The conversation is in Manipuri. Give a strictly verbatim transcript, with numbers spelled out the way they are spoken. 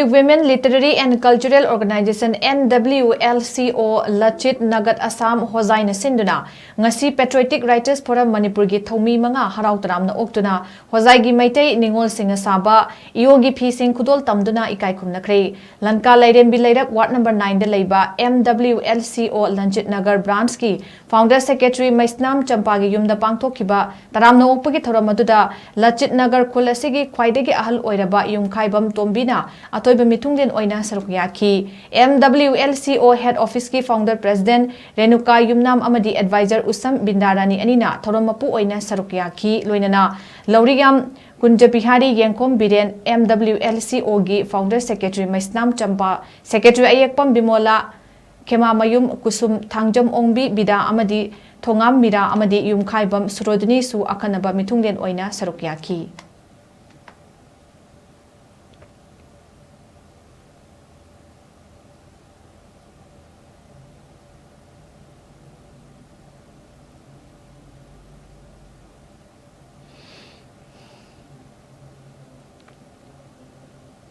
Women Literary and Cultural Organization, N W L C O, Lachit Nagar, Assam, ꯍꯣꯖꯥꯏꯅ ꯁꯤꯟꯗꯨꯅ ꯉꯁꯤ Patriotic Writers Forum ꯃꯅꯤꯄꯨꯔꯒꯤ ꯊꯧꯃꯤ ꯃꯉꯥ ꯍꯔꯥꯎ ꯇꯔꯥꯝꯅ ꯑꯣꯛꯇꯨꯅ ꯍꯣꯖꯥꯏꯒꯤ ꯃꯩꯇꯩ ꯅꯤꯉꯣꯜꯁꯤꯡꯅ ꯁꯥꯕ ꯏꯌꯣꯒꯤ ꯐꯤꯁꯤꯡ ꯈꯨꯗꯣꯜ ꯇꯝꯗꯨꯅ ꯏꯀꯥꯏ ꯈꯨꯝꯅꯈ꯭ꯔꯦ꯫ ꯂꯟꯀꯥ ꯂꯥꯏꯔꯦꯝꯕꯤ ꯂꯩꯔꯛ ward number nine ꯗ ꯂꯩꯕ M W L C O Lachit Nagar branch ꯀꯤ founder secretary ꯃꯩꯁꯅꯥꯝ ꯆꯝꯄꯥꯒꯤ ꯌꯨꯝꯗ ꯄꯥꯡꯊꯣꯛꯈꯤꯕ ꯇꯔꯥꯝꯅ ꯑꯣꯛꯄꯒꯤ ꯊꯧꯔꯝ ꯑꯗꯨꯗ ꯂꯆꯤꯠ ꯅꯒꯔ ꯈꯨꯜ ꯑꯁꯤꯒꯤ ꯈ꯭ꯋꯥꯏꯗꯒꯤ ꯑꯍꯜ ꯑꯣꯏꯔꯕ ꯌꯨꯝꯈꯥꯏꯕꯝ ꯇꯣꯝꯕꯤꯅ ꯑꯊꯣꯏꯕ ꯃꯤꯊꯨꯡꯂꯦꯟ ꯑꯣꯏꯅ ꯁꯔꯨꯛ ꯌꯥꯈꯤ꯫ M W L C O head office ꯀꯤ founder president ꯔꯦꯅꯨꯀꯥ ꯌꯨꯝꯅꯥꯝ ꯑꯃꯗꯤ advisor ꯎꯁꯝ ꯕꯤꯟꯗꯥꯔꯥꯅꯤ ꯑꯅꯤꯅ ꯊꯧꯔꯝ ꯃꯄꯨ ꯑꯣꯏꯅ ꯁꯔꯨꯛ ꯌꯥꯈꯤ꯫ ꯂꯣꯏꯅꯅ ꯂꯧꯔꯤꯌꯥꯝ ꯀꯨꯟꯖꯕꯤꯍꯥꯔꯤ, ꯌꯦꯡꯈꯣꯝ Biren, M W L C O ꯒꯤ founder secretary ꯃꯩꯁꯅꯥꯝ ꯆꯝꯄꯥ, secretary ꯑꯌꯦꯛꯄꯝ ꯕꯤꯃꯣꯂꯥ, ꯈꯦꯃꯥꯃꯌꯨꯝ ꯀꯨꯁꯨꯝ, ꯊꯥꯡꯖꯝ ꯑꯣꯡꯕꯤ ꯕꯤꯗꯥ ꯑꯃꯗꯤ ꯊꯣꯉꯥꯝ ꯃꯤꯔꯥ ꯑꯃꯗꯤ ꯌꯨꯝꯈꯥꯏꯕꯝ ꯁꯨꯔꯣꯗꯤꯅꯤꯁꯨ ꯑꯈꯟꯅꯕ ꯃꯤꯊꯨꯡꯂꯦꯟ ꯑꯣꯏꯅ ꯁꯔꯨꯛ ꯌꯥꯈꯤ꯫